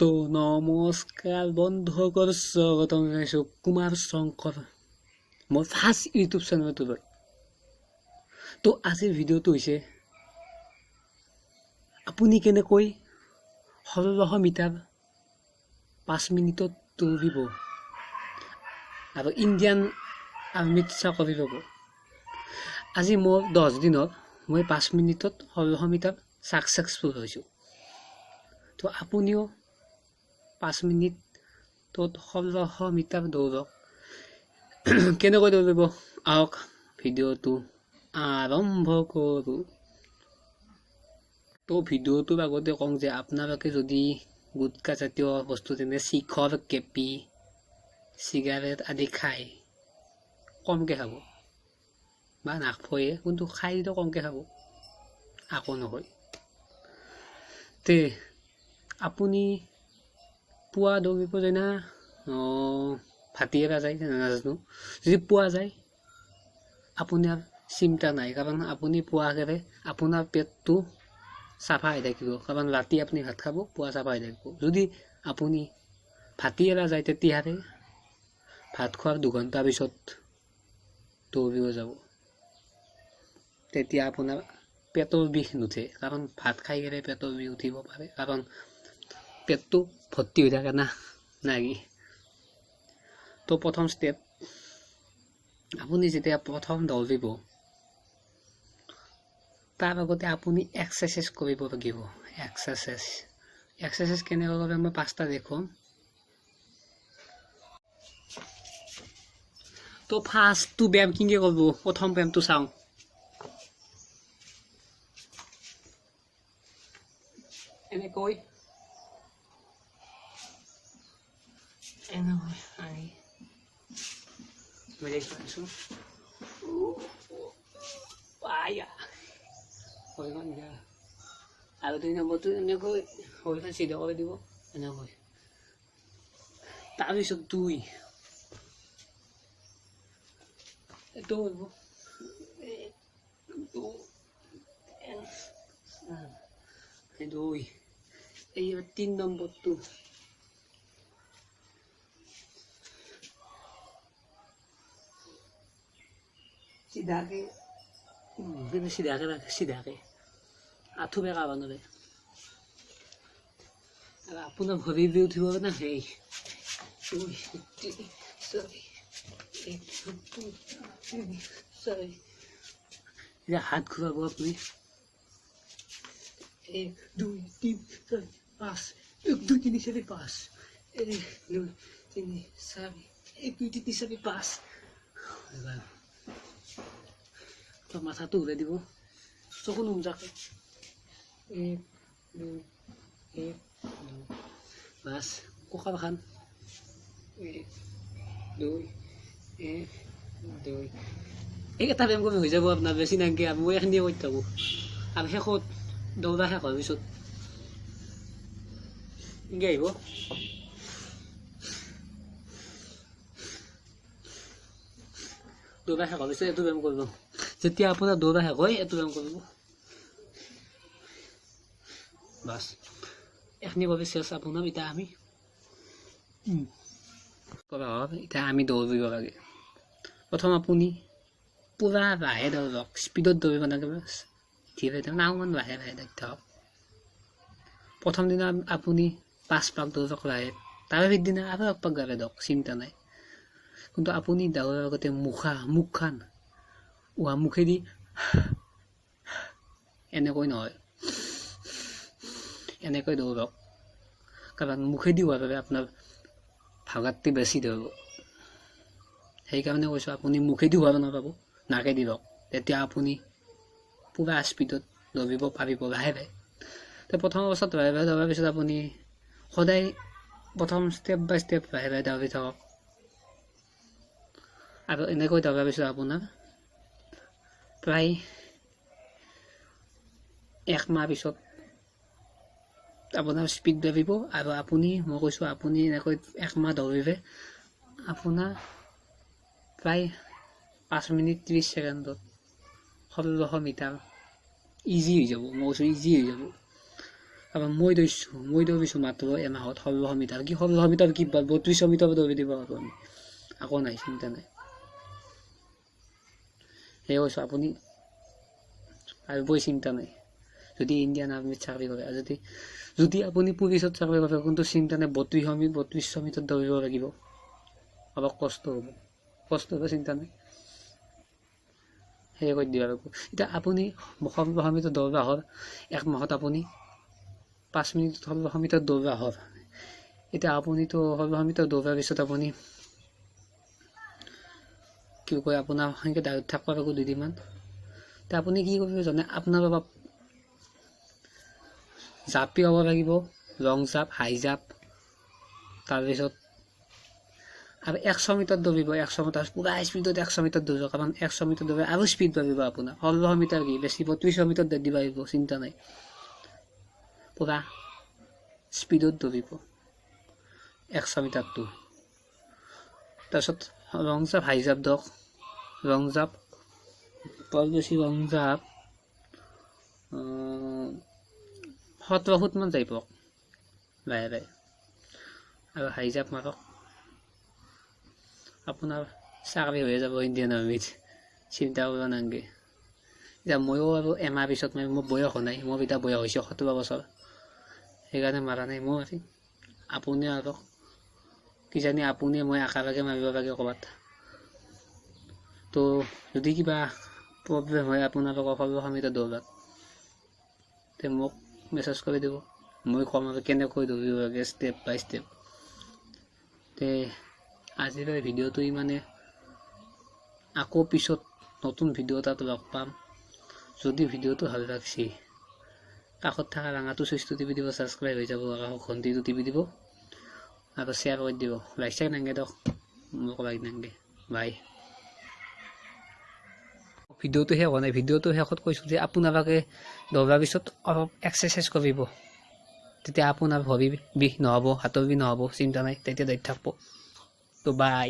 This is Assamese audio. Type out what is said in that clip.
তো নমস্কাৰ বন্ধুসকল, স্বাগতম জনাইছোঁ কুমাৰ শংকৰ মোৰ ফাৰ্ষ্ট ইউটিউব চেনেলটোলৈ। তো আজিৰ ভিডিঅ'টো হৈছে আপুনি কেনেকৈ 1600 মিটাৰ 5 মিনিটত দৌৰিব আৰু ইণ্ডিয়ান আৰ্মিত চাকৰি পাব। আজি মোৰ 10 দিনত মই 5 মিনিটত 1600 মিটাৰ ছাকচেছফুল হৈছোঁ। তো আপুনিও 5 মিনিটত 1600 মিটাৰ দৌৰক। কেনেকৈ দৌৰিব আহক ভিডিঅ'টো আৰম্ভ কৰোঁ। তো ভিডিঅ'টোৰ আগতে কওঁ যে আপোনালোকে যদি গুটখা জাতীয় বস্তু যেনে শিখৰ, কেপি, চিগাৰেট আদি খায়, কমকৈ খাব বা নাখোৱে, কিন্তু খাই দিলেও কমকৈ খাব, আকৌ নহয়। তে আপুনি পুৱা দৌৰিব যায় না ভাটিয়েৰা যায় নাজানো, যদি পুৱা যায় আপোনাৰ চিন্তা নাই, কাৰণ আপুনি পুৱাকেৰে আপোনাৰ পেটটো চাফা হৈ থাকিব, কাৰণ ৰাতি আপুনি ভাত খাব, পুৱা চাফা হৈ থাকিব। যদি আপুনি ভাটিয়েৰা যায় তেতিয়াহ'লে ভাত খোৱাৰ 2 ঘণ্টা পিছত দৌৰিব যাব, তেতিয়া আপোনাৰ পেটৰ বিষ নুঠে, কাৰণ ভাত খাই গ'লে পেটৰ বিষ উঠিব পাৰে, কাৰণ পেটটো ভৰ্তি হৈ থাকে না কি। তো প্ৰথম ষ্টেপ, আপুনি যেতিয়া প্ৰথম দৌৰিব তাৰ আগতে আপুনি এক্সাৰচাইজ কৰিব লাগিব। এক্সাৰচাইজ কেনেকৈ কৰিব মই 5টা দেখুৱাম। তো ফাৰ্ষ্টটো ব্যায়াম কেনেকৈ কৰিব, প্ৰথম ব্যায়ামটো চাওঁ। এনেকৈ এনেকৈ আনি মই দেখুৱাইছোঁ। আৰু 2 নম্বৰটো এনেকৈ ভৰিখন চিধা কৰি দিব, এনেকৈ। তাৰপিছত 2 এইটো কৰিব, 1 2 3 2, এই 3 নম্বৰটো চিধাকে, চিধাকে ৰাখে, চিধাকে আঁঠু বেঁকা বনাবে আৰু আপোনাৰ ভৰি দি উঠিব না। সেই 2 3 4 1 2 3 4, এতিয়া হাত ঘূৰাব আপুনি। 1 2 3 4 5, 1 2 3 4 5, 1 2 3 4, 1 2 3 4 5। মাথাটো ঘূৰাই দিব, চকু নুমজাকে। 1 2 1 2, বাছ। কঁকালখন 1 2 1 2, এইকেইটা ব্যায়াম কৰি হৈ যাব আপোনাৰ, বেছি নাংগে। আৰু মই এইখিনিয়ে কৰি থাকোঁ। আৰু শেষত দৌৰা শেষ হোৱাৰ পিছত এনেকৈ আহিব, দৌৰা শেষ হোৱাৰ পিছত এইটো ব্যায়াম কৰিব। যেতিয়া আপোনাৰ দৌৰা শেষ হয় এইটো ব্যায়াম কৰিব, বাছ। এইখিনি বাবে চেচ আপোনাৰ। এতিয়া আমি কৰা হয়, এতিয়া আমি দৌৰিব লাগে। প্ৰথম আপুনি পূৰা লাহে দৌৰক, স্পীডত দৌৰিব নালাগে, ধীৰে ধীৰে নাওমান লাহে লাহে দৌৰি থাকক। প্ৰথম দিনা আপুনি 5 পাক দৌৰক লাহে, তাৰে পিছদিনা আৰু 1 পাক লাহে দৌৰক, চিন্তা নাই। কিন্তু আপুনি দৌৰাৰ আগতে মুখখন মুখেদি এনেকৈ নহয়, এনেকৈ দৌৰক, কাৰণ মুখেদি হোৱাৰ বাবে আপোনাৰ ভাগাতটো বেছি ধৰিব। সেইকাৰণে কৈছোঁ আপুনি মুখেদি হোৱা নাপাব, নাকেদি লওক, তেতিয়া আপুনি পূৰা স্পীডত দৌৰিব পাৰিব লাহে লাহে। তো প্ৰথম অৱস্থাত লাহে লাহে দৌৰাৰ পিছত আপুনি সদায় প্ৰথম ষ্টেপ বাই ষ্টেপ লাহে লাহে দৌৰি থাকক। আৰু এনেকৈ দৌৰাৰ পিছত আপোনাৰ প্ৰায় 1 মাহ পিছত আপোনাৰ স্পীড বাঢ়িব। আৰু আপুনি, মই কৈছোঁ আপুনি এনেকৈ 1 মাহ দৌৰিলে আপোনাৰ প্ৰায় 5 মিনিট 30 ছেকেণ্ডত 1600 মিটাৰ ইজি হৈ যাব। মই কৈছোঁ ইজি হৈ যাব। কাৰণ মই দৌৰিছোঁ, মই দৌৰিছোঁ মাত্ৰ এমাহত 16 মিটাৰ কি 16 মিটাৰ কি 32 মিটাৰ দৌৰি দিব পাৰোঁ আমি, একো নাই, চিন্তা নাই। সেয়ে কৈছোঁ, আপুনি পাৰিবই, চিন্তা নাই। যদি ইণ্ডিয়ান আৰ্মিত চাকৰি কৰে, আৰু যদি আপুনি পুলিচত চাকৰি কৰে, কিন্তু চিন্তা নাই, 3200 মিটাৰ দৌৰিব লাগিব, অলপ কষ্ট হ'ব, কষ্ট হ'ব, চিন্তা নাই। সেয়ে কৈ দিব লাগিব। এতিয়া আপুনি 16 মিটাৰ দৌৰা হ'ল, এক মাহত আপুনি 5 মিনিটত 16 মিটাৰ দৌৰা হ'ল। এতিয়া আপুনিতো 16 মিটাৰ দৌৰাৰ পিছত আপুনি কি কয়, আপোনাৰ সেনেকৈ দাঁড়ত থাকিব লাগিব দুদিনমান। এতিয়া আপুনি কি কৰিব জানে, আপোনাৰ অলপ জাপি হ'ব লাগিব, লং জাপ, হাই জাপ, তাৰপিছত আৰু 100 মিটাৰ দৌৰিব, 100 মিটাৰ পূৰা স্পীডত 100 মিটাৰ দৌৰিব, কাৰণ 100 মিটাৰ দৌৰিব আৰু স্পীড বাঢ়িব আপোনাৰ। 16 মিটাৰ কি বেছি 32 মিটাৰ দৌৰি দিব পাৰিব, চিন্তা নাই, পূৰা স্পীডত দৌৰিব 100 মিটাৰটো। তাৰপিছত লং জাপ, হাই জাপ দিয়ক, লং জাপ বৰ বেছি লং জাপ 17 ফুটমান যাই পাওক লাহে লাহে, আৰু হাই জাপ মাৰক, আপোনাৰ চাকৰি হৈ যাব ইণ্ডিয়ান আৰ্মিত, চিন্তা কৰিব নালাগে। এতিয়া ময়ো আৰু এমাহ পিছত মই, মোৰ বয়স হোৱা নাই, মোৰ এতিয়া বয়স হৈছে 17 বছৰ, সেইকাৰণে মাৰা নাই মই মাৰিম। আপুনি আৰু কিজানি আপুনি মই একেলগে মাৰিব লাগে ক'ৰবাত। তো যদি কিবা প্ৰব্লেম হয় আপোনালোকৰ 16 মিটাৰ দৌৰাত, তে মোক মেছেজ কৰি দিব, মই ক'ম আৰু কেনেকৈ দৌৰিব লাগে ষ্টেপ বাই ষ্টেপ। তে আজিৰ ভিডিঅ'টো ইমানে, আকৌ পিছত নতুন ভিডিঅ' এটাত লগ পাম। যদি ভিডিঅ'টো ভাল লাগছে, কাষত থকা ৰঙাটো চুইচটো টিপি দিব, ছাবস্ক্ৰাইব হৈ যাব, আৰু ঘণ্টিটো টিপি দিব, আৰু শ্বেয়াৰ কৰি দিব। লাইক চাইক নাংগে দিয়ক, মোক লাইক নাংগে, বাই। ভিডিঅ'টো শেষ হোৱা নাই, ভিডিঅ'টো শেষত কৈছোঁ যে আপোনালোকে দৌৰাৰ পিছত অলপ এক্সাৰচাইজ কৰিব, তেতিয়া আপোনাৰ ভৰি বিষ নহ'ব, হাতৰ বিষ নহ'ব, চিন্তা নাই, তেতিয়া দৌৰি থাকিব। তো বাই।